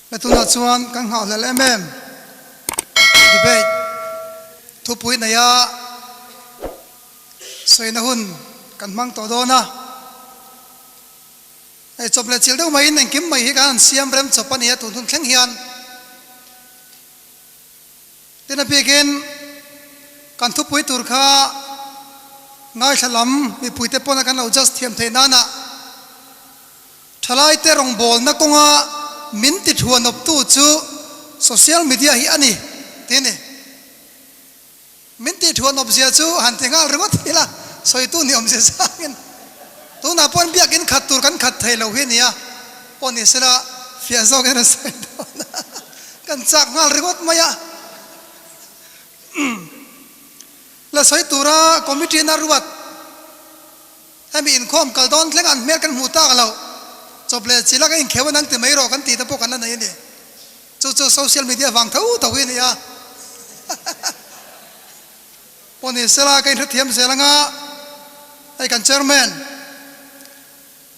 Le tunah chuan kan nghahhlelh em em debate thupui neia sawina hun kan hmang tawh dawn a. Hei chawp leh chilh deuh maiin engkim mai hi kan han siam rem chawp a ni a tun hun thleng hian. Tin a bikin kan thupui tur kha ngaithla lam mipuite pawna kan lo just thiam theih nana thalaite rawngbawlna kawnga min ti thuanawptu chu social media hi a ni tih a ni. Min tih thuanawp zia chu han ti nghal ringawt ila sawitu ni awmzia zangin tunah pawhin biakin khat tur kan khat thei lo hi nia pawh ni sela fiah zawkin a sawi dawn a, kan chak nghal ringawt mai a. La sawi tura committee na ruat hemi inkhawm kal dawn thleng an hmel kan hmuh tak lo chawp leh chila ka inkheu a nang ti mai rawh kan tih te pawh kan la nei a ni. Chu chu social media vang tho tho hi a ni a. Pawh ni sela ka inhrethiam zel anga hei kan chairman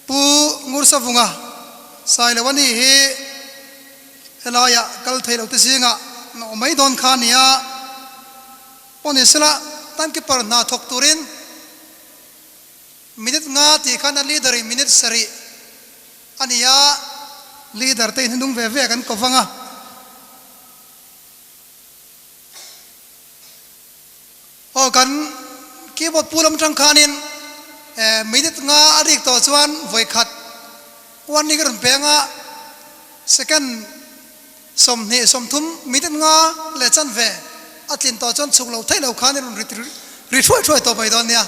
Pu Ngursavunga Sailo a ni hi helaiah kal thei lo te zingah an awm mai dawn kha a ni a. Pawh ni sela timekeeper hna thawk turin minute nga tih khan a leader in minute sarih A ni a, leader te in hnung ve ve kan ko vang a. Aw kan keyboard pu lam atang khanin minute nga a rik tawh chuan vawi khat warning a rawn peng a, second 20 30 minute nga leh chanve a tlin tawh chuan chhuk lo theih lo khan i rawn ri ri thuai thuai tawh mai dawn nia.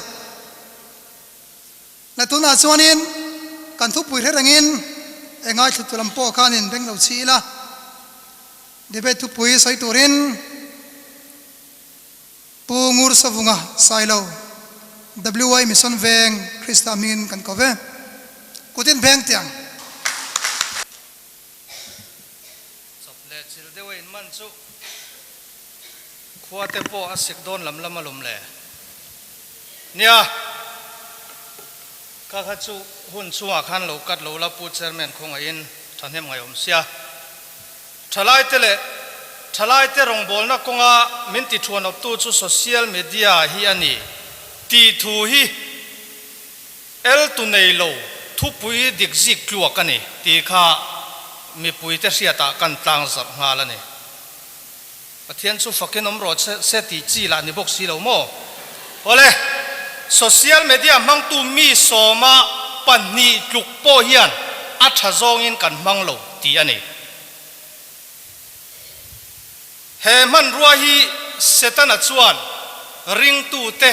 Na tunah chuanin kan thupui hre rengin engai thlutu lam pawh khanin beng lo chhi ila, debate thupui sawi turin Pu Ngur Savunga Sailo, WY Mission Veng, Krista hmingin kan ko ve. Kutin veng tiang. Chawp leh chil deuh a inman chu khua te pawh a sik dawn lam lam alawm le. Nia, kha kha chu hun chungah khan lo cut lo la Pu Chairman khawngaihin thahnem ngaihawm sia. Thalaite leh thalaite rawngbawlna kawnga min ti thuanawptu chu social media hi a ni tih thu hi El tu nei lo thupui dik zik tluak a ni tih kha mipuite hriatah kan tlang zarh nghal a ni. Pathian chu fakin awm rawh che se tih chi lah ni bawk si lo maw? Awle, social media hmangtu mi sawma pahnih tluk pawh hian a tha zawngin kan hmang lo tih a ni. He hmanrua hi Setana chuan ringtute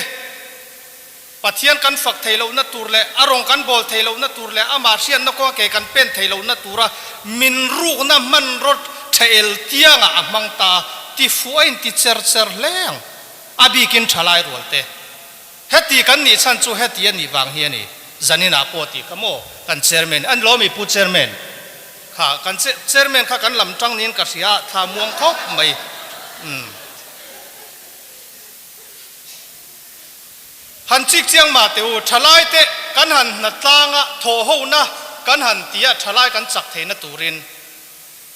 Pathian kan fak thei lohna tur leh a rawng kan bawl thei lohna tur leh amah hriatna kawnga ke kan pen thei lohna tura min rukna hmanraw thael tiangah a hmang ta ti fuh a inti cher cher hle ang. A bikin thalai rual te. Heti kan nih chhan chu heti a nih vang hi a ni. Zaninah pawh tih kha maw kan chairman a ni lo mi Pu Chairman kha kan chairman kha kan lam tang niin ka hria a thla muang khawp mai. Umm. Han chik chiang mah teh u, thalai te kan han hna tlang a, thawh ho na kan han ti a, thalai kan chak thei na turin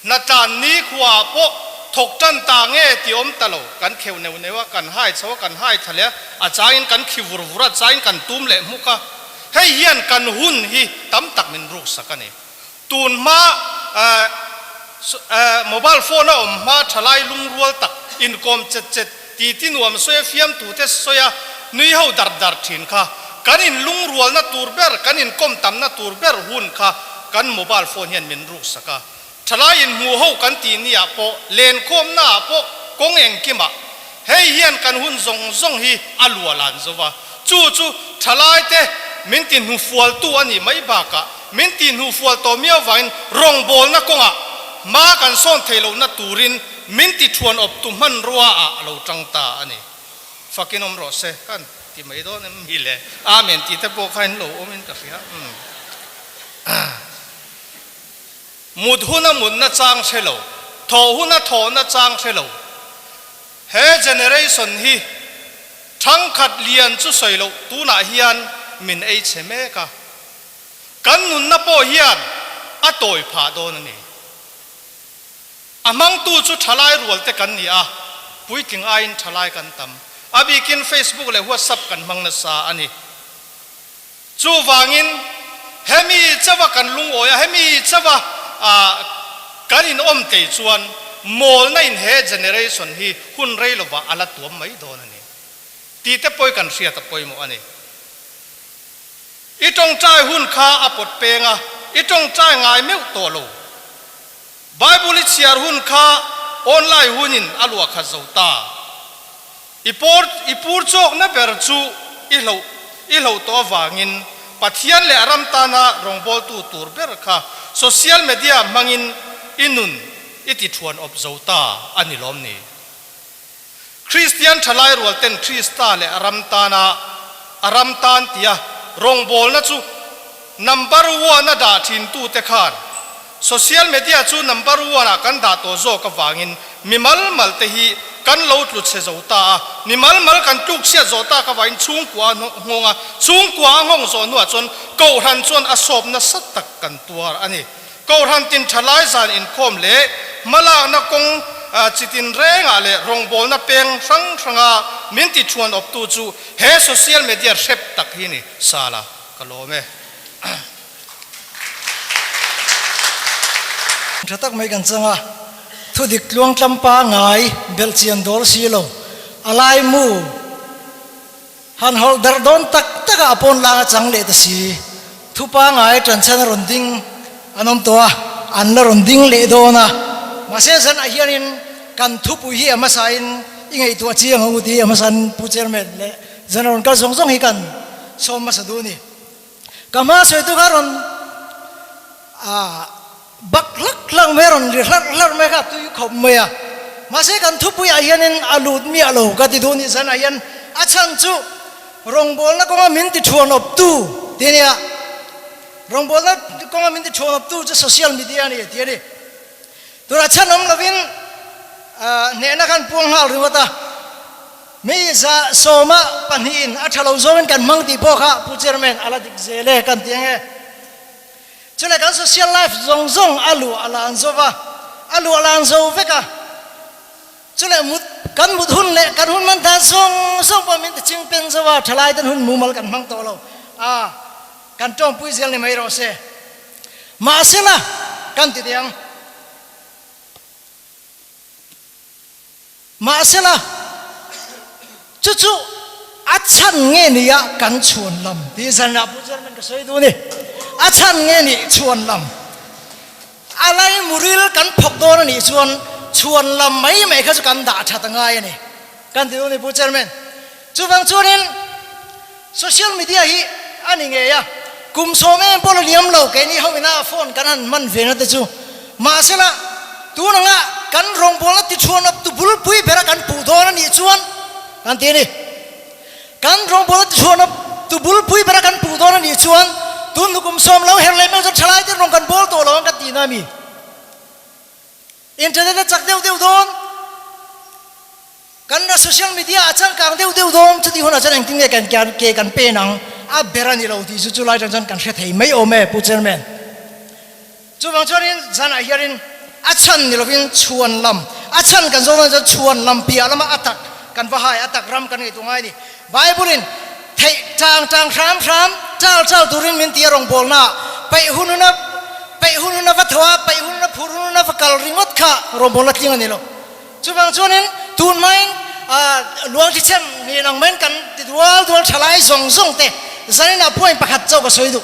hna tlan ni khua ah pawh thawk tan ta nge ti awm ta lo, kan kheuh neuh neuh a, kan hai chho a, kan hai thla leh a, a changin kan khi vur vur a, changin kan tum leh hmuk a, hei hian kan hun hi tam tak min ruk sak a ni. Tun hma mobile phone a awm hma thalai lungrual tak inkawm chet chet ti ti nuam sawi a fiamtu te sawi a nui ho dar dar thin kha kan in lungrualna tur ber kan inkawm tamna tur ber hun kha kan mobile phone hian min ruk sak a. Thalai inhmuh ho kan tih ni ah pawh lenkhawmna ah pawh kawng engkimah hei hian kan hun zawng zawng hi a luah lan zo va. Chu chu thalai te min ti hnufualtu a nih mai bakah min ti hnufual tawh miau vangin rawngbawlna kawngah hma kan sawn thei lohna turin min ti thuan awptu hmanrua ah a lo tang ta a ni. Fakin awm rawh se kan ti mai dawn em mi le? Amen tih te pawh kha in lo awmin ka hria. Umm. Mut huna mutna chang hre lo, thawh huna thawhna chang hre lo. He generation hi thangkhat lian chu sawi loh tunah hian min ei chhe mek a, kan nunna pawh hian a tawi phah dawn a ni. A hmangtu chu thalai rual te kan ni a, puitling aiin thalai kan tam. A bikin Facebook leh WhatsApp kan hmang nasa a ni. Chuvangin hemi chauha kan lungawi a, hemi chauha kan inawm tlei chuan mawlna in he generation hi hun rei lovah a la tuam mai dawn a ni tih te pawh kan hriat a pawimawh a ni. I tawngtai hun kha a pawt peng a, i tawngtai ngai meuh tawh lo. Bible i chhiar hun kha online hunin a luah khat zo ta. I pawr i pur chawkna ber chu i hloh i hloh tawh avangin Pathian leh a ram tana rawngbawltu tur ber kha social media hmangin i nun i ti thuan awp zo ta a ni lawm ni? Kristian thalai rual ten Krista leh a ram tana a ram tan tia rawngbawlna chu number one a dah thintute khan Social media chu number one ah kan dah tawh zawk avangin mi mal mal te hi kan lo tlu chhe zo ta a, mi mal mal kan tluk chhiat zawh tak avangin chhungkua a nghawng a, chhungkua a nghawng zawh hnuah chuan Kohhran chuan a sawp nasa tak kan tuar a ni. Kohhran tin tha lai zan inkhawm leh hmalakna kawng chi tin rengah leh rawngbawlna peng hrang hranga min ti thuan awptu chu he social media hrep tak hi ni sala ka lawm e. Tha tak mai kan chang a, thudik tluangtlam pangai belhchian dawl si lo, a laimu han hawlh darh dawn tak tak ah a pawn lang a chang leh ta si, thu pangai tanchhan a rawn ding an awm tawh a, an la rawn ding leh dawn a, mahse zan ah hianin kan thupui hi a hmasa in i ngaihtuah chiang ang u tih a hmasa in Pu Chairman leh zan a rawn kal zawng zawng hi kan sawm hmasa duh a ni. Ka hma sawitu kha rawn bak hlak hlak mai a, rawn ri hlarh hlarh mai kha a tui khawp mai a. Mahse kan thupuiah hianin a lut miah lo ka ti duh ni zanah hian a chhan chu rawngbawlna kawnga min ti thuan awptu ti a nia. Rawngbawlna kawnga min ti thuan awptu chu social media a ni ti a ni. Tunah chhan awm lovin hnehna khan puang nghal ringawt a. Mi 100 pahnihin a tha lo zawngin kan hmang tih pawh kha Pu Chairman a la dik zel e kan ti ang e. Chuleh kan social life zawng zawng a luh a lan zo va, a luh a lan zo vek a. Chuleh mut kan mut hun leh kan hun hman dan zawng zawng pawh min ti ching pen zo a, thalai ten hun mumal kan hmang tawh lo a, kan tawngpui zel ni mai rawh se. Mahsela kan ti teh ang. Mahsela, chu chu a chhan nge ni a kan chhuan lam tih zanah Pu Chairman ka sawi duh a ni. A chhan nge nih chhuan lam? A lai muril kan phawk dawn a nih chuan chhuan lam mai mai kha chu kan dah that a ngai a ni kan ti duh a ni Pu Chairman. Chuvang chuanin social media hi a ni ngei a, kum 10 em pawh la liam lo keini ho ina phone kan han hman ve na te chu. Mahsela, tun anga kan rawngbawlna tichhuan awp tu bulpui bera kan puh dawn a nih chuan kan ti a ni. Kan rawngbawlna tichhuan awp tu bulpui bera kan puh dawn a nih chuan tun hnu kum 10 lo her leh meuh chuan thalai ten rawn kan bawl tawh lo ang kan tihna a mi. Internet a chak deuh deuh dawn. Kan ra social media a changkang deuh deuh dawn chutih hunah chuan engtin nge kan ke kan pen ang a ber a ni lo tih chu chulai atang chuan kan hre thei mai awm e Pu Chairman. Chuvang chuanin zanah hianin a chhan ni lovin chhuan lam a chhan kan zawng dawn chuan chhuan lam piah lama a tak kan va hai a tak ram kan ngaihtuah ngai a ni. Bible in theih tang tang hram hram chal chal turin min ti a rawngbawlna ah peih hun huna peih hun huna va tho a peih hun huna phur hun huna va kal ringawt kha rawngbawlna tling a ni lo. Chuvang chuanin tun hmain luang thichem nen ang maiin kan ti dual dual tha lai zawng zawng te zanin ah point pakhat chauh ka sawi duh.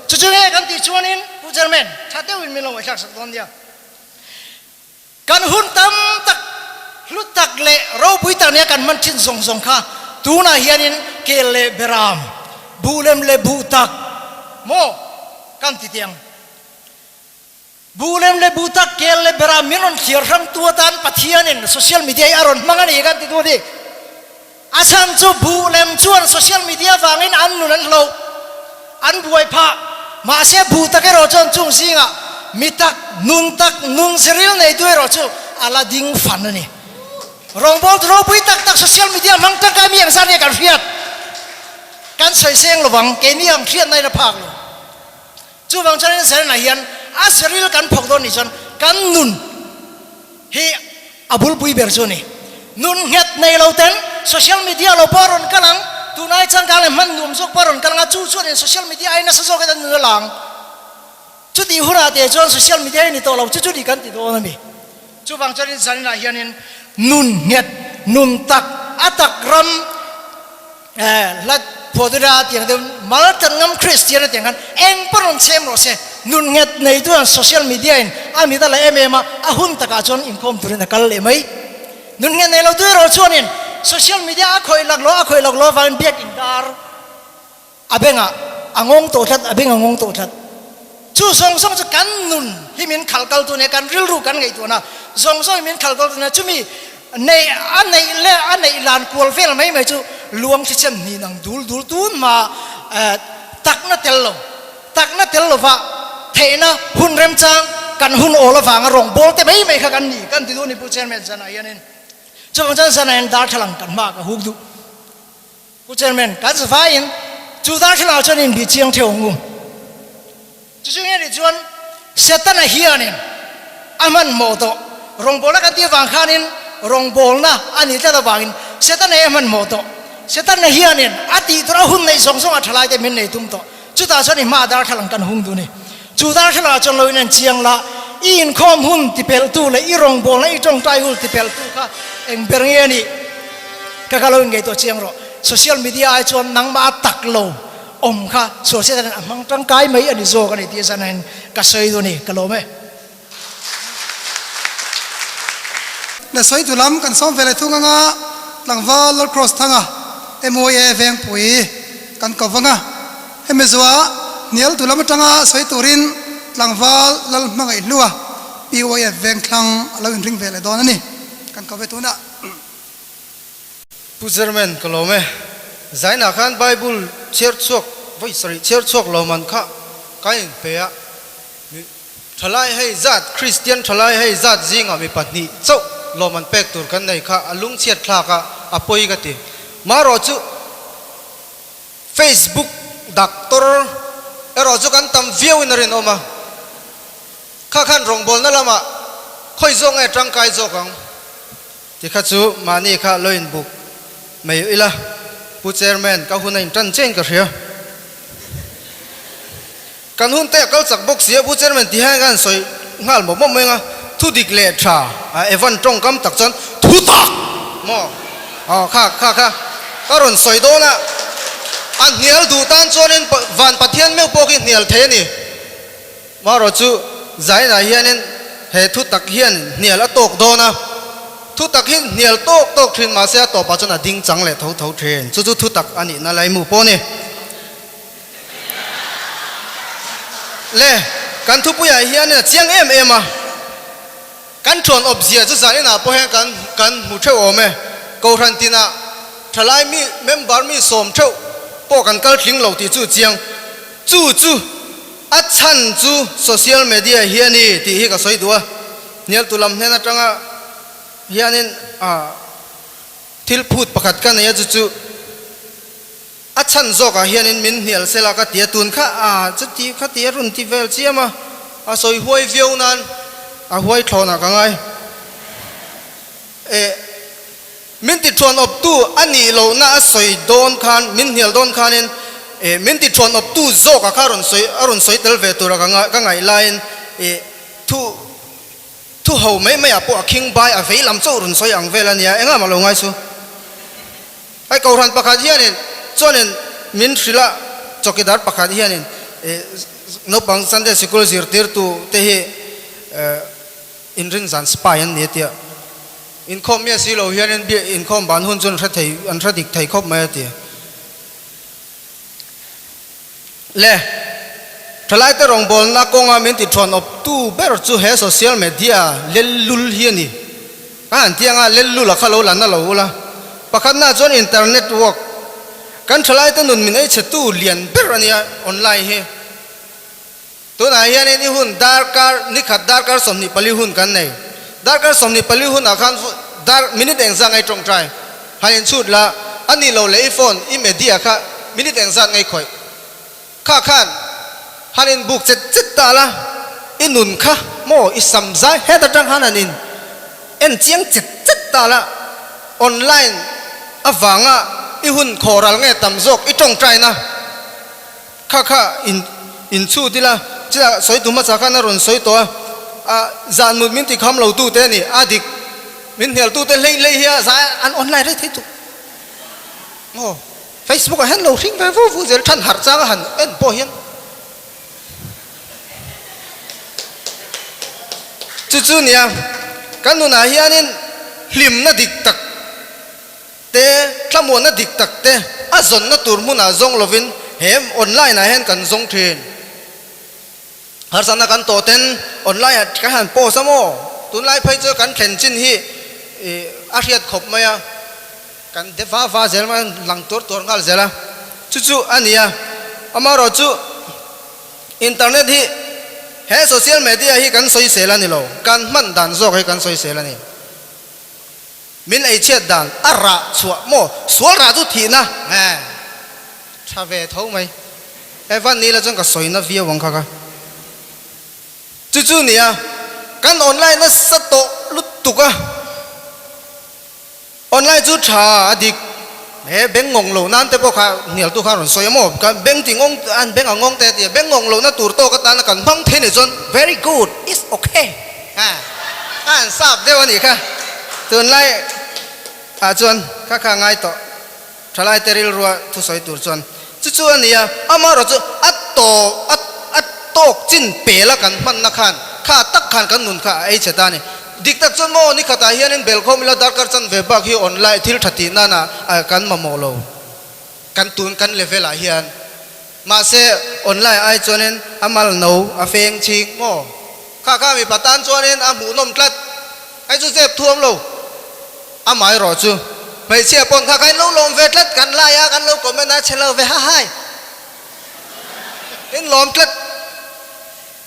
Chu chu nge kan tih chuanin Pu Chairman tha deuhin min lo ngaihthlak sak dawn nia. Kan hun tam tak hlu tak leh ropui tak nia kan hman thin zawng zawng kha tunah hianin kel leh beram, buh lem leh buh tak maw kan ti teh ang. Buh lem leh buh tak kel leh beram min rawn thliar hrang tu atan Pathianin social media hi a rawn hmang a ni kan ti duh a ni. A chhan chu buh lem chuan social media vangin an nun an hloh, an buai phah. Mahse buh tak erawh chuan chung zingah mi tak, nun tak, nun ziril neitu erawh chu a la ding fan a ni. Rawngbawltu ropui tak tak social media hmang tangkai mi ang zat nge kan hriat? Kan sawi seng lovang, keini ang hriatna in a phak lo. Chuvang chuanin Zerna hian a ziril kan phawk dawn nih chuan kan nun hi a bulpui ber chu a ni. Nun nghet nei lo ten social media lo pawh a rawn kal ang, tunai changkang leh hman nuam zawk pawh a rawn kal ang a, chu chuanin social media ai nasa zawkin an nun a lang. Chutih hunah te chuan social media hi ni tawh lo chu chu ni kan ti dawn a ni. Chuvang chuanin zaninah hianin nun nghet, nun tak, a tak ram hla phuahtuina tiang deuh mal tan ngam Kristian a tiang khan eng pawh rawn chhem rawh se. Nun nghet nei chuan social media in a mit a la em em a, a hun takah chuan inkhawm turin a kal leh mai. Nun nghet nei lo tu erawh chuanin social media a khawih laklawh a khawih laklawh avangin biak inkar A bengah a ngawng tawh tlat, a beng a ngawng tawh tlat. Chu zawng zawng chu kan nun hi min khalh kal tu nia, kan rilru kan ngaihtuahna zawng zawng hi min khalh kal tu nia, chumi neih a neih leh a neih lan kual vel mai mai chu luang thli chen hnin ang dul dul tun hma takna tel lo, takna tel lova theihna hun remchang kan hun awl avanga rawngbawl te mai mai kha kan ni kan ti duh a ni Pu Chairman zanah hianin chuvang chuan zanah hian darthlalang kan hmaah ka huk duh. Pu Chairman, kan zavaiin chu darthlalang chuan inbih chiang theuh ang u. Chu chu nge nih chuan Setana hianin a hmanhmawh tawh rawngbawlna kan tih avang khanin rawngbawlna a nih tlat avangin Setana hi a hmanhmawh tawh. Setana hianin a tih tur a hun neih zawng zawng a thalaite min nei tum tawh. Chutah chuan i hmaah darthlalang kan hung duh a ni. Chu darthlalang chuan lo inen chiang la, i inkhawm hun tipelhtu leh i rawngbawlna i tawngtai hul tipelhtu kha eng ber nge a nih? Ka kha lo inngaihtuah chiang rawh. Social media ai chuan nangmah a tak lo awm kha social hian a hmang tangkai mai a ni zawk a ni tih zan ka sawi duh a ni. Ka lawm e. Le sawi tu lam kan sawm ve leh thung anga tlangval Lal Cross Thanga MYA Vengpui kan ko vang a, hemi zuah hnial tu lam atanga sawi turin tlangval Lal Hmangaih Hlua PYF Vengthlang a lo inring ve leh dawn a ni kan ko ve tunah. Pu Chairman ka lawm e. Zainah khan Bible chhiar chhuak vawi sarih chhiar chhuak lawm an kha ka inpe a. Mi thalai hei zat Kristian thalai hei zat zingah mi pahnih chauh lawm an pek tur kan nei kha a lungchhiat thlak a, a pawi ka ti. Marawh chu Facebook doctor erawh chu kan tam viau in a rinawm a, kha khan rawngbawlna lamah khawi zawk nge tangkai zawk ang ti kha chu mahni kha lo inbuk mai ila Pu Chairman ka hun a intan chiahin ka hria. Kan hun te a kal chak bawk si a, Pu Chairman ti hian kan sawi nghal mawp mawp mai ang a, thu dik leh tha a Evan tawngkam tak chuan thu tak maw aw kha kha kha ka rawn sawi dawn a, a hnial duh tan chuanin van Pathian meuh pawh khi hnial thei a ni. Marawh chu Zainah hianin he thu tak hian hnial a tawk dawn a, thu tak hi hnial tawk tawk thin mahse a tawpah chuan a ding chang leh tho tho thin, chu chu thu tak a nihna laimu pawh a ni. Le, kan thupuiah hian a chiang em em a, kan thuan awpzia chu zan inah pawh hian kan kan hmu theuh awm e. Kohhran tinah thalai mi member mi sawm theuh pawh kan kal tling lo tih chu chiang. Chu chu a chhan chu social media hi a ni tih hi ka sawi duh a, hnialtu lam hnen atanga hianin ah thil phut pakhat ka nei a chu chu. A chhan zawkah hianin min hnial sela ka ti a, tun kha a chuti kha ti a rawn ti vel chiam a, a sawi huai viau nan a huai thlawnah ka ngai. Eh, min ti thuan awptu a nih lohna a sawi dawn khan, min hnial dawn khanin eh min ti thuan awptu zawkah kha a rawn sawi a rawn sawi tel ve tura ka ngai ka ngaih laiin eh thu Thu ho mai maiah pawh a khing bai a vei lam chauh rawn sawi ang vel a nia, engah mah lo ngai su. Hei Kohhran pakhat hianin chuanin min hrilh a, chawkidar pakhat hianin naupang Sunday Sikul zirtirtu te hi inrin zan spy an ni a tia. Inkhawm miah si lo hianin inkhawm ban hun chu an hre thei an hre dik thei khawp mai a ti. Le, thalaite rawngbawlna kawnga min tithawn awptu ber chu he social media lellul hi a ni. Ka han ti anga lellul a kha lo la na lo ula. Pakhatna chuan internet work, kan thalaite nun min eichhetu lian ber a nia online hi. Tunah hianin i hun darkar nikhat darkar 24 hun kan nei. Darkar 24 hunah khan dar minute engzat ngai tawngtai han inchhut la, a nih loh leh i phone, i media kha minute engzat ngai khawih. Kha khan han inbuk chet chet ta la, i nun kha maw i sam zai het atang khan han in. En chiang chet chet ta la, online avanga i hun khawhral nge tam zawk i tawngtaina kha kha in inchhut ila, chutah sawi tu hmasa khan a rawn sawi tawh a, a zan mut min ti kham lo tu te a ni, a dik min hnial tu te hlei hlei hi a zai an online rei thei tuk maw, Facebook ah hian lo hring ve vu vu zel than harh chang a han en pawh hian. Chu chu nia, kan nunah hianin hlimna dik tak te, thlamuanna dik tak te a zawnna tur hmunah zawng lovin he online ah hian kan zawng thin. Harsatna kan tawh ten online ah kan han post a maw? Tunlai phei chu kan thlen chin hi a hriat khawp mai a. Kan de va va zel mai a, lang tuar tuar nghal zel a, chu chu a ni a. Amaherawhchu internet hi he social media hi kan sawisel a ni lo, kan hman dan zawk hi kan sawisel a ni. Min eichhiat dan a rah chhuah maw, sual rah chu thihna nge tha ve tho mai. Evan nila chuan ka sawina viau ang kha ka. Chu chu a ni a, kan online nasa tawh lutuk a. Online chu tha a dik he beng ngawng lo nan te pawh kha hnial tu kha a rawn sawi a maw kan beng ti ngawng an beng a ngawng te a ti a beng ngawng lohna tur tawk atana kan hmang thei ni chuan very good it's okay ha a han sap deuh a nih kha tunlai ah chuan kha kha ngai tawh. Thalai te rilrua thusawi tur chuan chu chu a ni a, amaherawh chu a tawp a a tawk chin pela kan hmanna khan kha tak khan kan nun kha a ei chhe ta a ni. Dik tak chuan maw ni khatah hianin belkhawm ila darkar chanve bak hi online thil tha tih nana kan mamawh lo kan tun kan level ah hian mahse online ai chuanin a mal no a feng chhing maw kha kha mipa tan chuanin a hmuhnawm tlat hei chu zep thuam lo. Amaherawh chu hmeichhia pawn kha khain lo lawm ve tlat, kan lai a, kan lo comment a, chhe lo ve ha hai in lawm tlat.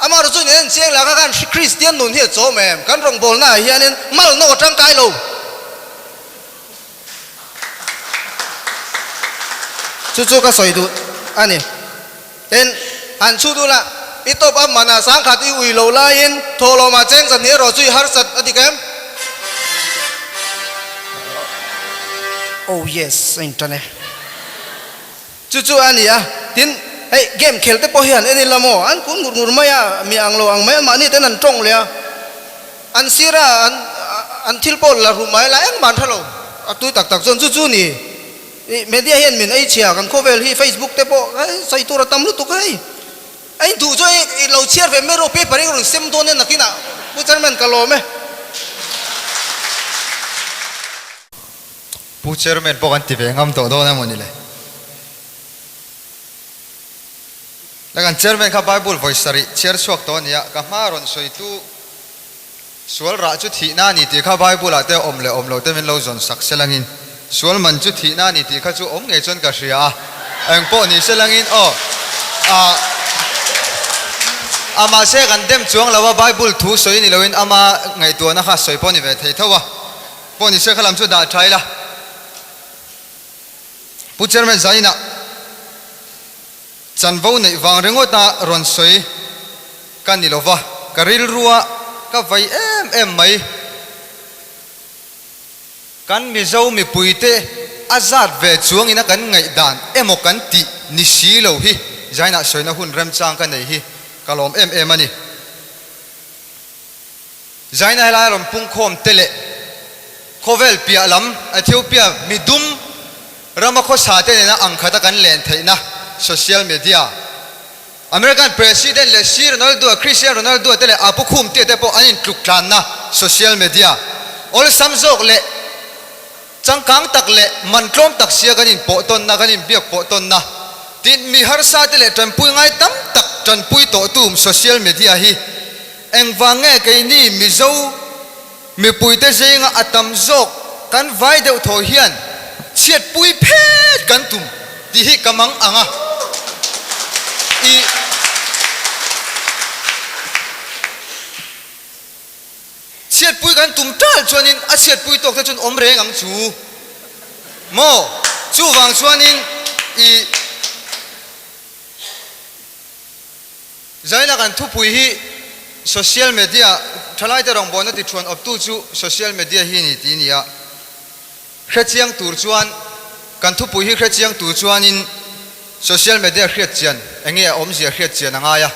Amaherawh chu in en chiang lah kha khan Kristian nun hi a chawm em, kan rawngbawlna ah hianin mal no a tangkai lo. Chu chu ka sawi duh a ni. Tin, han chhut ula, i tawp a manah sangkhat i ui lo laiin thawhlawmah cheng zan erawh chu i harsat a dik em? Oh yes, a intan e. Chu chu a ni a, tin, hei game khel te pawh hi han en ila maw, an kun ngur ngur mai a, mi ang lo ang mai an mahni ten an tawng leh a, an sir a, an an thil pawh la ru mai la engmah an hre lo, a tui tak tak chuan chu chu ni. Ih media hian min ei chhia kan khawvel hi facebook te pawh hei sawi tur a tam lutuk hei a in duh chu hei lo chhiar ve mai rawh paper hi ka rawn sem dawn e nakinah Pu Chairman ka lawm e. Pu Chairman pawh kan ti ve ngam tawh dawn emaw ni le. La kan Chairman kha Bible vawi sarih chhiar chhuak tawh a nia, ka hma rawn sawi tu Sual rah chu thihna a ni tih kha Bible ah te awm leh awm lo te min lo zawn sak se langin sual man chu thihna a ni tih kha chu awm ngei chuan ka hria a, eng pawh ni se langin aw ah a mahse kan dem chuang lo a Bible thu sawi ni loin ama ngaihtuahna kha sawi pawh ni ve thei tho a, pawh ni se kha lam chu dah tha ila. Pu Chairman Zainah Chanvo neih vang ringawta rawn sawi ka ni lova, ka rilrua ka vai em em mai. Kan Mizo mipuite a zat ve chuangina kan ngaihdan emaw kan tih ni si lo hi Zainah sawina hun remchang ka nei hi ka lawm em em a ni. Zaina helai rawn pungkhawm te leh khawvel piah lam Ethiopia midum rama khawsa te nena ang khata kan len theihna social media American President leh C Ronaldo Cristiano Ronaldo te leh Apu Khum tia te pawh an intluk tlanna social media awlsam zawk leh changkang tak leh man tlawm tak sia kan inpawh tawnna kan inbiak pawh tawnna tin mi harsa te leh tanpui ngai tam tak tanpui tawh tum social media hi Engvang nge keini Mizo mipuite zinga a tam zawk kan vai deuh thaw hian chhiatpui phet kan tum tih hi ka mang ang a, i chhiatpui kan tum tal chuanin a chhiatpui tawk te chuan awm reng ang chu maw? Chuvang chuanin i. Zaina kan thupui hi. Social media, Thalaite rawngbawlna ti thuan awptu chu social media hi a ni tih a ni a. Hrechiang tur chuan, kan thupui hi hrechiang tur chuanin social media hriat chian eng nge a awmzia hriat chian a ngai a.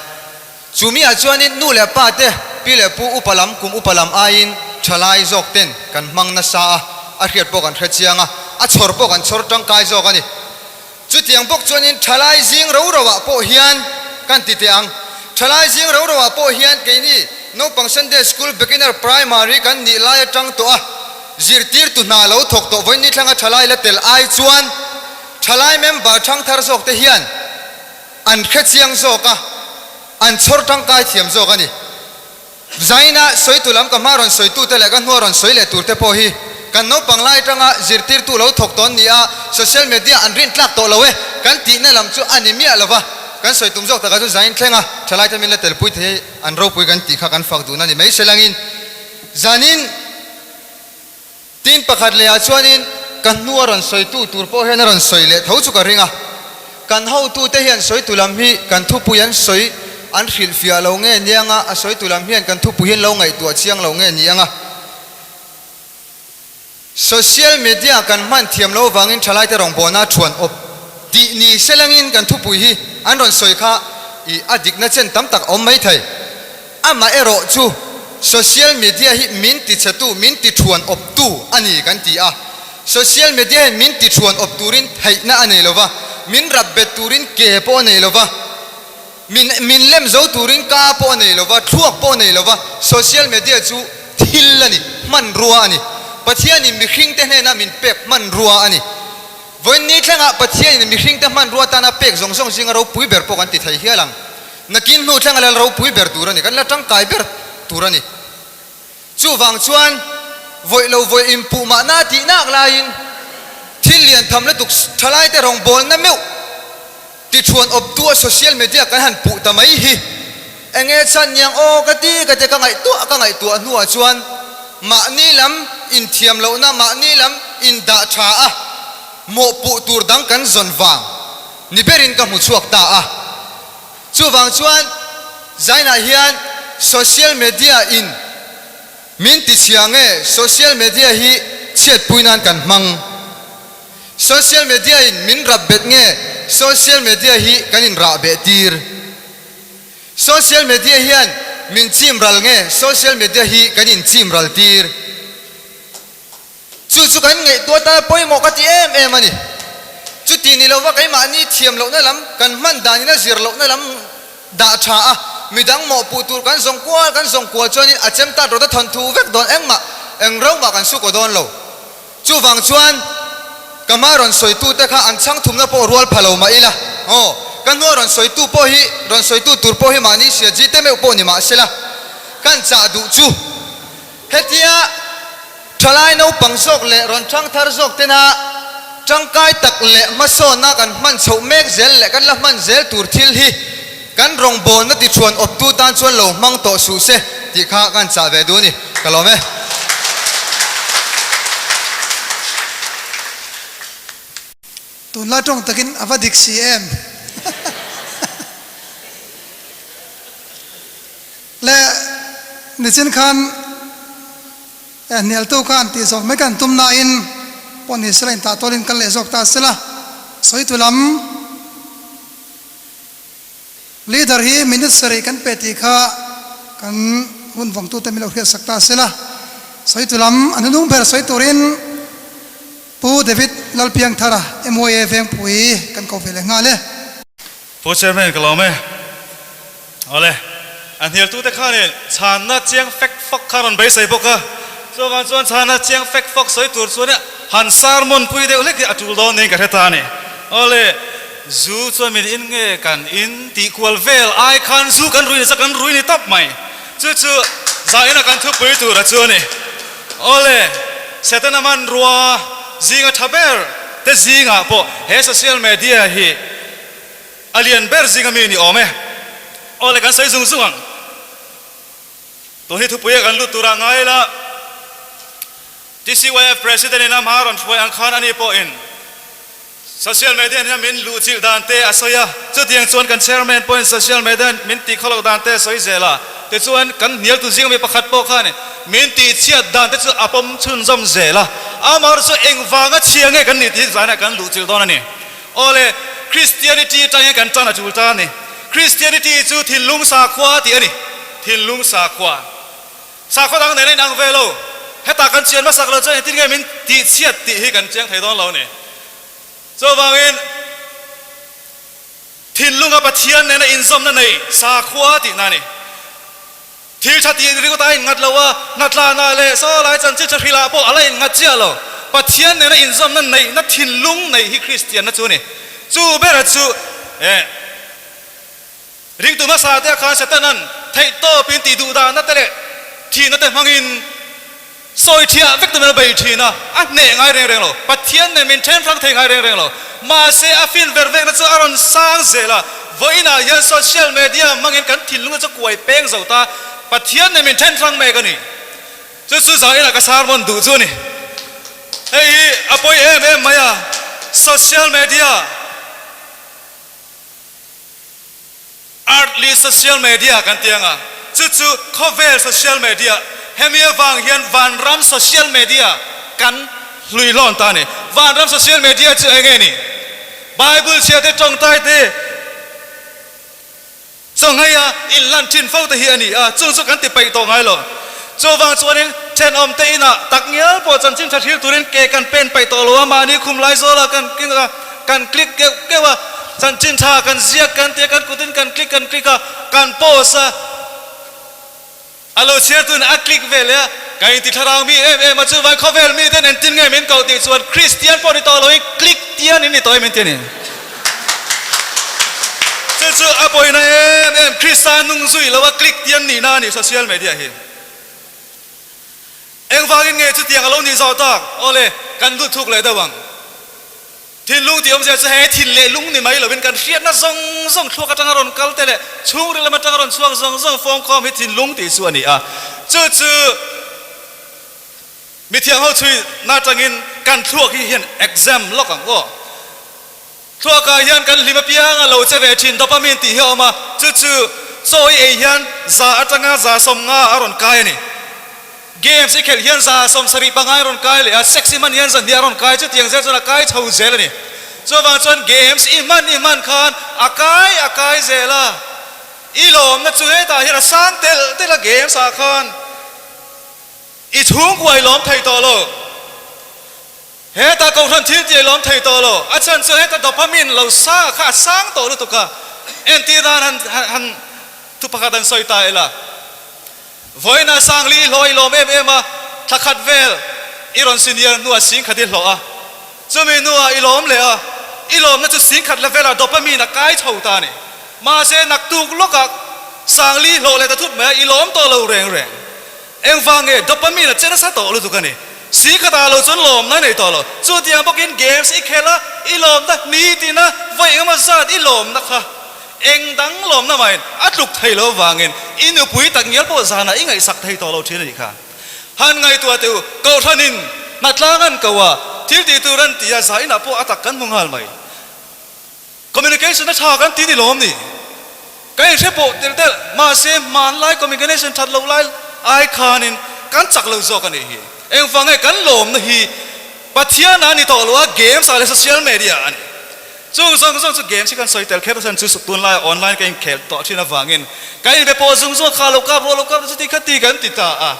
Chu miah chuanin nu leh pa te, pi leh pu upa lam, kum upa lam aiin thalai zawk ten kan hmang nasa a, a hriat pawh kan hrechiang a, a chhawr pawh kan chhawr tangkai zawk a ni. Chutiang bawk chuanin thalai zing ro roah pawh hian kan ti teh ang. Thalai zing ro roah pawh hian keini naupang Sunday School Beginner Primary kan nih lai atang tawh a, zirtirtu hna lo thawk tawh vawiin ni thlanga thalai la tel ai chuan thalai member thangthar zawk te hian an hrechiang zawk a, an chhawr tangkai thiam zawk a ni. Zaina sawitu lam ka hma rawn sawitute leh ka hnua rawn sawi leh turte pawh hi kan naupang lai atanga zirtirtu lo thawk tawn ni a, social media an rin tlak tawh lo e kan tihna lam chu a ni miah lo va, kan sawi tum zawk takah chu zain thlenga thalaite min la telpui thei hi an ropui kan tih kha kan fak duhna ni mai selangin zanin Tin, pakhat lehah chuanin ka hnua rawn sawitu tur pawh hian a rawn sawi leh tho chu ka ring a. Kan hotute hian sawitu lam hi kan thupui an sawi an hrilhfiah lo nge ni anga, a sawitu lam hian kan thupui hi an lo ngaihtuah chiang lo nge ni anga. Social media kan hman thiam lo avangin thalaite rawngbawlna thuan awp tih ni selangin kan thupui hi an rawn sawi kha i a dikna chen tam tak a awm maithei. Amaherawh chu social media hi min tichhetu, min tithuan awptu a ni kan ti a. Social media hian min tithuan awp turin theihna a nei lo va, min rap bet turin ke pawh a nei lo va, min min lem zo turin ka pawh a nei lo va, thluak pawh a nei lo va. Social media chu thil a ni, hmanrua a ni. Pathianin mihringte hnena min pek hmanrua a ni. Vawiin thlengah Pathianin mihringte hmanrua tana pek zawng zawng zinga ropui ber pawh kan ti thei hial ang. Nakin hnu thleng a lal ropui ber tur a ni, kan la tangkai ber tur a ni. Chuvang chuan vawih lo vawih inpuh mahna tih nak laiin thil lian tham lutuk thalaite rawngbawlna meuh tithuan awptu a social media kan han puh ta mai hi enge chhan niang aw ka ti ka ti ka ngaihtuah ka ngaihtuah hnuah chuan mahni lam inthiam lohna mahni lam indah tha a mawhpuh tur dang kan zawn vang ni berin ka hmu chhuak ta a. Chuvang chuan Zainah hian social media in min ti chhia nge social media hi chhiatpui nan kan hmang? Social media in min rap bet nge social media hi kan in rah beh tir? Social media hian min chim ral nge social media hi kan in chim ral tir? Chu chu kan ngaihtuah tana pawimawh ka ti em em a ni. Chuti ni lova keimahni thiam lohna lam, kan hman danin a zir lohna lam dah tha a, midang mawhpuh tur kan zawng kual kan zawng kual chuanin a chem tat rawt a thawnthu vek dawn engmah eng rau mah kan su kaw dawn lo. Chuvang chuan ka hma rawn sawitute kha an chhang thumna pawh rual pha lo mah ila, aw, ka hnua rawn sawitu pawh hi rawn sawitu tur pawh hi mahni hria ji te meuh pawh ni mah sela, kan chah duh chu. Hetia thalai naupang zawk leh rawn thangthar zawk tena tangkai tak leh hmasawnna kan hman chhoh mek zel leh kan la hman zel tur thil hi kan rawngbawlna tichhuan awptu tan chuan lo hmang tawh suh se tih kha kan chah ve duh a ni. Ka lawm e. Tunlai tawng takin a va dik si em? Le nichin khan hnialtu khan tih zawk mai kan tum nain pawh ni sela intah tawlin kal leh zawk ta sela sawitu lam leader hi minute sarih kan pe tih kha kan hun vawngtute min lo hriatsak ta sela sawitu lam a hnunung ber sawi turin Pu David Lalpiangthara MYA Vengpui kan ko ve leh nghal e. Pu Chairman ka lawm e. Awle, a hnialtute khanin chhanna chiang fek fawk kha rawn beisei bawk a, chuvang chuan chhanna chiang fek fawk sawi tur chuan han sermon pui deuh hlek hi a tul dawn niin ka hre ta a ni. Awle, zu chuan min in nge kan in tih kual vel ai khan zu kan rui ni chu kan rui ni tawp mai. Chu chu zaina kan thupui tura chu a ni. Awle, Setana hmanrua zinga tha ber te zingah pawh he social media hi a lian ber zinga mi ni awm e. Awle, kan sawi zung zung ang. Tun hi thupuia kan lut turah ngai ila, TCYF President in a hma rawn hruai ang khan ani pawhin. Social media hian min luhchilh dan te a sawi a, chutiang chuan kan chairman pawhin social media min tih khawloh dan te a sawi zel a, tichuan kan hnialtu zing mi pakhat pawh khan min tihchhiat dan te chu a pawm chhunzawm zel a, amaherawhchu chu engvanga chhia nge kan nih tih hi zaiah kan luhchilh dawn a ni. Awle, Christianity atang hian kan tan a tul ta a ni. Christianity chu thinlung sakhua tih a ni, thinlung sakhua. Sakhaw dang nen a inang ve lo. Hetah kan chian hmasak lo chuan engtin nge min tihchhiat tih hi kan chiang thei dawn lo a ni. Chuvangin thinlunga Pathian nena inzawmna nei sakhua tihna a ni. Thil tha tih ringawt a innghat lo a, hnatlana leh saw lai chanchin tha hrilah pawh a la innghat chiah lo. Pathian nena inzawmna neihna thinlung neih hi Kristianna chu a ni. Chu bera chu eh. Ringtu hmasa te khan Setanan theihtawpin tih duh dahna te leh thihna te hmangin sawi thiah vek tumin a bei thin a, a hneh ngai reng reng lo. Pathian nen min then hrang thei ngai reng reng lo. Mahse a fin ver vekna chu a rawn sang zel a, vawiinah hian social media hmangin kan thinlungna chu kuai peng zo ta, Pathian nen min then hrang mek a ni. Chu chu zainah ka sermon duh chu a ni. Hei hi a pawi em em mai a, social media. Earthly social media kan ti anga, chu chu khawvel social media, hemi avang hian vanram social media kan hlui hlawn ta a ni. Vanram social media chu eng nge ni? Bible chhia te tawngtai te chawnghei a inlan thin fo te hi a ni a, chung chu kan ti peih tawh ngai lo. Chuvang chuanin thenawm te inah tak ngial pawh chanchin tha thlir turin ke kan pen peih tawh lo a, mahni khum lai zawlah kan keng a, kan click keuh keuh a, chanchin tha kan ziak kan tia kan kutin kan click kan click a, kan post a, a lo chhiartuin a click ve leh a, ka inti thlarau mi em em a, chuvang khawvel miten engtin nge min koh tih chuan Kristian pawh ni tawh loin click tian in ni tawh em min ti a ni. Chu chu a pawina em em, Krista nung zui lo a click tian nihna a ni social media hi. Engvangin nge chutiang a lo nih zawh tak? Awle, kan lut thuk leh deuh ang. Thinlung tih awmzia chu he thin leh lung ni mai lovin kan hriatna zawng zawng thluak atanga rawn kal te leh chhungril lam atanga rawn chhuak zawng zawng fawmkhawm hi thinlung tih chu a ni a. Chu chu mithiang ho chhui na atangin kan thluak hi hian exam lawk ang aw. Thluakah hian kan hlim apiang a lo che ve thin dopamine tih hi a awm a, chu chu chaw i ei hian za atanga 150 a rawn kai a ni. Games i khelh hian 75 a rawn kai leh a, sex i hman hian 200 a rawn kai, chutiang zel chuan a kai chho zel a ni. Chuvang chuan games i hman i hman khan a kai a kai zel a, i lawmna chu hetah hian a sang telh telh a games ah khan i chhungkua i lawm thei tawh lo. Heta Kohhran thil tih a lawm thei tawh lo. A chhan chu heta dopamine lo sang kha a sang tawh lutuk a. Entir nan han han thu pakhat an sawi ta ila. Vawiinah Sangli i hlawh i lawm em em a, thla khat vel i rawn senior hnuah singkhat i hlawh a. Chumi hnuah i lawm leh a, i lawmna chu singkhat level ah dopamine a kai chho ta a ni. Mahse naktuk lawkah Sangli i hlawh leh ta thut mai a, i lawm tawh lo reng reng. Engvang nge dopamine a che nasa tawh lutuk a ni. Si khatah lo chuan lawmna nei tawh lo. Chutiang bawkin games i khel a, i lawmna nitin a, vawi engemaw zat i lawmna kha eng dang lawmna mahin a tluk thei lo vangin i nupui tak ngial pawh zanah i ngaihsak thei tawh lo thin a nih kha. Han ngaihtuah teh u, Kohhranin hnatlang an ko a, thil tih tur an ti a, zainah pawh a tak kan hmu nghal mai. Communication a tha kan ti ni lawm ni? Ka inhre pawh tel tel, mahse hmanlai communication that loh lai ai khanin kan chak lo zawk a nih hi. Engvang nge kan lawmna hi Pathian a ni tawh lo a, games ah leh social media ah a ni. Chung zawng zawng chu games hi kan sawi tel kher a, chu tunlaiah online ka inkhel tawh thin avangin ka inbe pawh zung zung a, kha lo kap rawh lo kap rawh chuti khati kan ti ta a.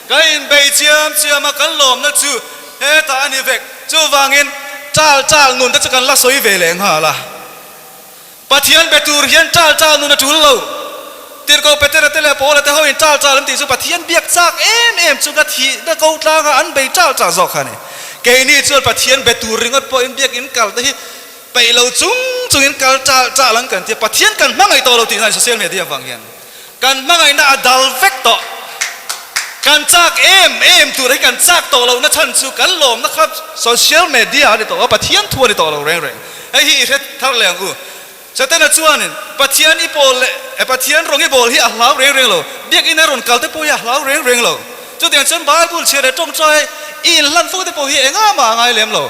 Ka inbei chiam chiam a, kan lawmna chu hetah a ni vek. Chuvangin chal chal nun te chu kan la sawi ve leh nghal a. Pathian be tur hian chal chal nun a tul lo. Tirhkoh Petera te leh Paula te hoin chal chal an tih chu Pathian biak chak em em chu ka thihna ko tlanga an bei chal chal zawk kha a ni. Keini chuan Pathian be tur ringawt pawhin biakin kal te hi peih lo chung chungin kal chal chal ang kan ti a. Pathian kan hmangaih tawh lo tih na social media vang hian. Kan hmangaihna a dal vek tawh. Kan chak em em tur hi kan chak tawh lohna chhan chu kan lawmna kha social media a ni tawh a, Pathian thu a ni tawh lo reng reng. Hei hi i hre thar leh ang u. Setana chuanin Pathian i pawl leh Pathian rawng i bawl hi a hlau reng reng lo. Biakina rawn kal te pawh hi a hlau reng reng lo. Chutiang chuan Bible chhiar leh tawngtai i inhlan fo te pawh hi engah mah a ngai lem lo.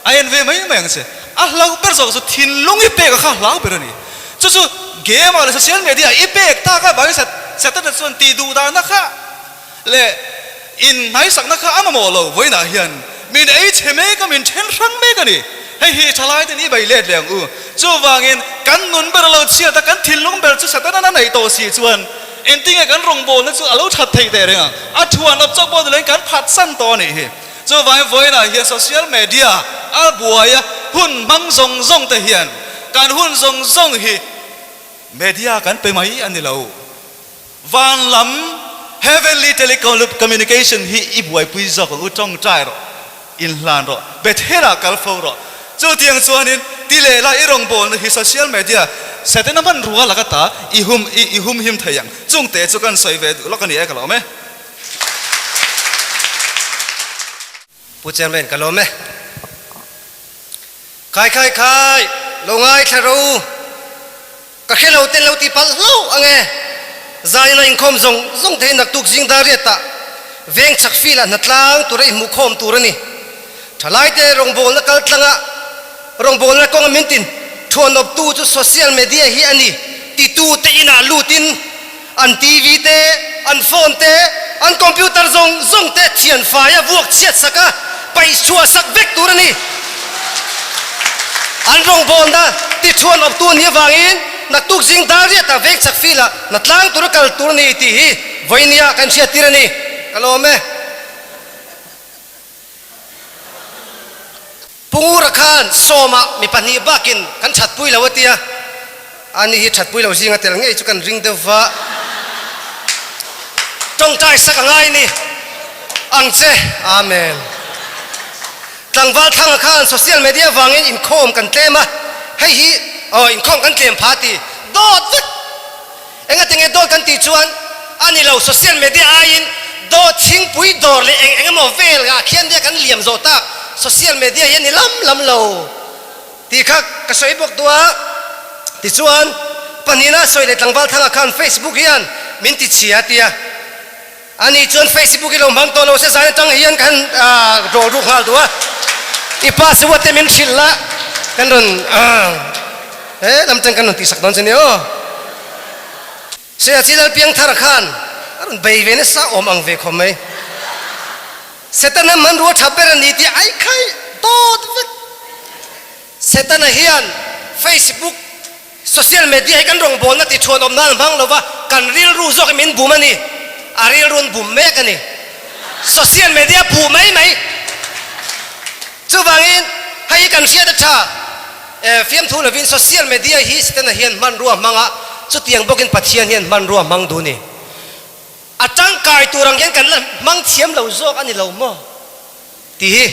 A en ve mai mai ang che. A hlau ber zawk chu thinlung i pek a kha hlau ber a ni. Chu chu game ah leh social media ah i pek tak avangin Setana chuan tih duh dahna kha leh inhnaisakna kha a mamawh lo. Vawiinah hian min ei chhe mek a, min then hrang mek a ni. Hei hi thalai ten i bei let leh ang u. Chuvangin kan nun ber a lo chhiat a, kan thinlung ber chu Setana a neih tawh si chuan engtinge kan rawngbawlna chu a lo that theih teh reng ang. A thuan awp chawk pawh niloin kan phatsan tawh a nih hi. Chuvangin vawiinah hian social media a buai a, hun hmang zawng zawng te hian kan hun zawng zawng hi media kan pe mai a ni lo. Van lam Heavenly Telecommunication hi i buaipui zawk ang u, tawngtai rawh, inhlan rawh, Bethel-ah kal fo rawh. Chutiang chuanin ti leh la i rawngbawlna hi social media Setana hmanrua laka ta i hum i humhim thei ang. Chungte chu kan sawi ve duh lawk a ni e, ka lawm e. Pu Chairman ka lawm e. Khai khai khai, lo ngaithla ro u. Ka hre lo ten lo ti palh hlauh ang e. Zanin a inkhawm zawng zawng te hi naktuk zing dar riat ah veng chhak fil ah hnatlang tura i hmuh khawm tur a ni. Thalai te rawngbawlna kal tlang ah rawngbawlna kawng a min tin thuanawp tu chu social media hi a ni titu te inah lut in An TV te, an phone te, an computer zawng zawng te thian faia vuak chhiat sak a, paih chhuah sak vek tur a ni. An rawngbawlna tithuan awptu a nih avangin naktuk zing dar riatah veng chak filah hna tlang tura kal tur a ni tih hi vawinia kan hriattir a ni. Ka lawm e. Pu Ngura khan sawmah mi pahnih bakin kan thatpui lo a tia, ani hi thatpui lo zinga tel ngei chu kan ring deuh va, tawngtai sak a ngai ni ang che, Amen. Tlangval Thanga khan social media vangin inkhawm kan tlem a, hei hi aw inkhawm kan tlem pha ti dawt vek. Engatinge dawt kan tih chuan a ni lo, social media aiin dawt thingpui dawr leh eng eng emaw vel ah khian nia kan liam zawh tak, social media hi a ni lam lam lo tih kha ka sawi bawk duh a. Tichuan, pahnihna sawi leh tlangval thangah khan Facebook hian min ti chhia a ti a. Ani chuan Facebook i lo hmang tawh lo se zan atang hian kan rawl ruk nghal duh a, i password te min hrilh la kan rawn he lam tang kan rawn tihsak dawn che nia aw. Siachi Lalpiangthar khan a rawn bei ve nasa awm ang ve khawp mai. Setana hmanrua tha ber a ni tih ai khai dawt vek. Setana hian Facebook Social media hi kan rawngbawlna ti thuan awm nan hmang lova kan rilru zawk hi min bum a ni. A rilru an bum mek a ni. Social media buh mai mai. Chuvangin hei hi kan hriat a tha. Fiamthu lovin social media hi Setana hian hmanrua hmang a, chutiang bawkin Pathian hian hmanrua hmang duh a ni. A tangkai tur ang hian kan la hmang thiam lo zawk a ni lo maw? Tih hi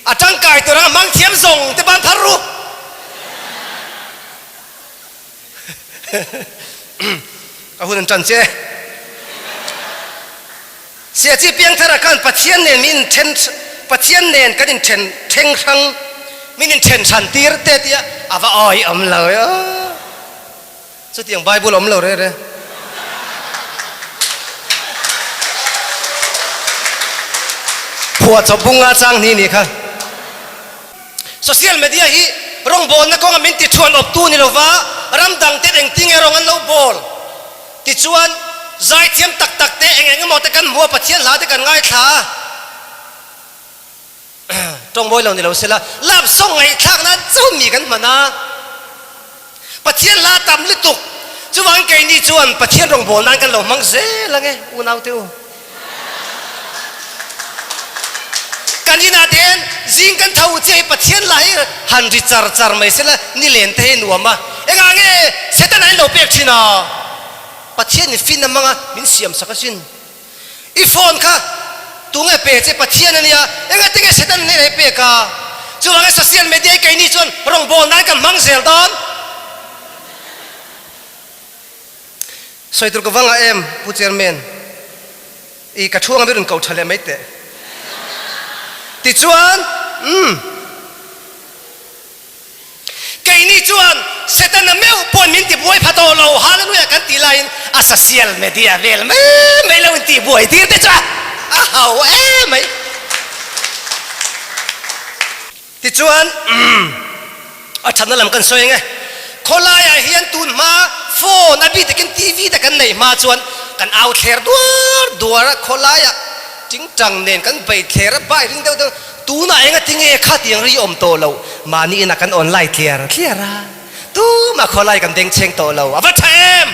a tangkai tur anga hmang thiam zawng te ban phar ru. Ka hun an tan che. Siachi piangthar ah khan Pathian nen min inthen Pathian nen kan inthen thleng hrang min inthen hran tir te tia a va awi awm lo e aw. Chutiang Bible a awm lo reh reh. Phuahchawp bunga chang hni nih kha. Social media hi rawngbawlna kawnga min ti thuan awptu ni lova ram dang ten engtin nge rawng an lo bawl tichuan zaithiam tak tak te eng eng emaw te kan hmu a Pathian hla te kan ngaithla a. Tawngbawi lo ni lo sela, love song ngaihthlak nan chauh mi kan hman a, Pathian hla tam lutuk, chuvangin keini chuan Pathian rawngbâwl nan kan lo hmang zel ang e, unaute u. Kan inah te hian zing kan tho chiah hi Pathian hla hi han ri char char mai sela, nilen te hi nuam a, engah nge Setana in lo pek thin a, Pathian in fin a hmang a, min siam sak asin. I phone kha tunge pe che Pathian a nia, engati nge Satan hnenah i pek a? Chuvangin social media hi keini chuan rawngbâwl nan kan hmang zel dawn. Sawi tur ka va ngah em Pu Chairman, i ka thu anga mi rawn ko tha leh mai teh. Tichuan, umm. Keini chuan Setana meuh pawn min tibuai pha tawh lo, Hallelujah kan tih laiin a social media vel mai mai lo intihbuai tir te chu a hau em mai. Tichuan umm. A thatna lam kan sawi ang e. Khawlaiah hian tun hma phone a bik takin TV te kan neih hma chuan kan au thler duar duar a, khawlaiah tingtang nen kan bei thler a, bike ring deuh deuh tunah enga tinge khatiang ri awm tawh loh, mahni inah kan online thliar thliar a, tumah khawlai kan bengchheng tawh lo, a va tha em!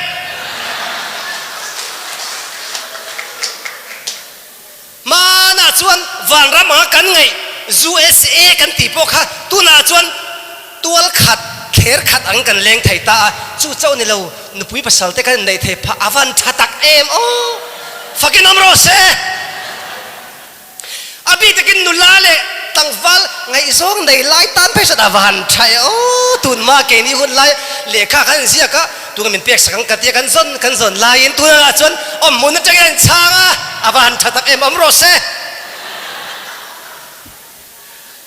Hmanah chuan vanram anga kan ngaih USA kan tih pawh kha tunah chuan tual khat, thler khat ang kan leng thei ta a, chu chauh ni lo nupui pasal te kan inneih thei phah a van tha tak em aw! Fakin awm rawh se! A bik takin nula leh tlangval ngaihzawng nei lai tan phei chuan a van tha e aw! Tunhma keini hun lai lehkha khan inziak a, Tunge min pek sak ang ka tia kan zawn kan zawn laiin tunah chuan awmhmun atangin an chhang a, a va han tha tak em awm rawh se.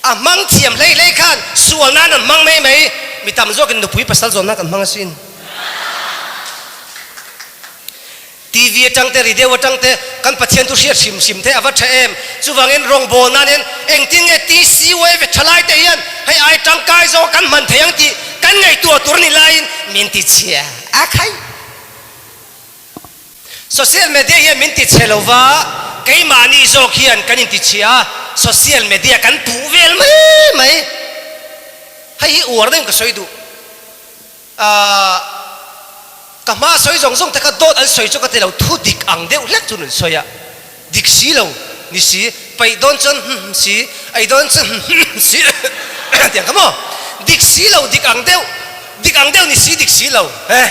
A hmang thiam hlei hlei khan sual nan an hmang mai mai, mi tam zawkin nupui pasal zawn nan kan hmang asin. TV atang te, radio atang te kan Pathian thu hriat hrim hrim te a va tha em. Chuvangin rawngbâwl nan hian engtin nge TCUA ve thalai te hian hei ai tangkai zawk kan hman thei ang tih kan ngaihtuah tur a ni laiin min ti chhia a khai. Social media hian min ti chhe lo va, keimahni zawk hian kan inti chhia a, social media kan puh vel mai mai. Hei hi uar deuhin ka sawi duh. Ahh ka hma sawi zawng zawng te kha dawt an sawi chu ka ti lo, thu dik ang deuh hlek chu an sawi a, dik si lo ni si, paih dawn chuan hum si, ei dawn chuan hum si tiang kha maw, dik si lo dik ang deuh, dik ang deuh ni si dik si lo eh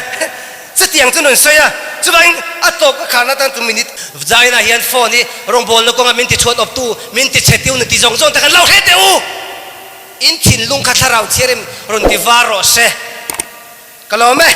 chutiang chu an sawi a, chuvangin a tawp ka kharna tan tu minute zainah hian phone hi rawngbawlna kawnga min ti chhuat awptu, min ti chhe tiu ni ti zawng zawng te khan lo hre teh u. In thinlung kha thlarau thiarim rawn ti var rawh se. Ka lawm e.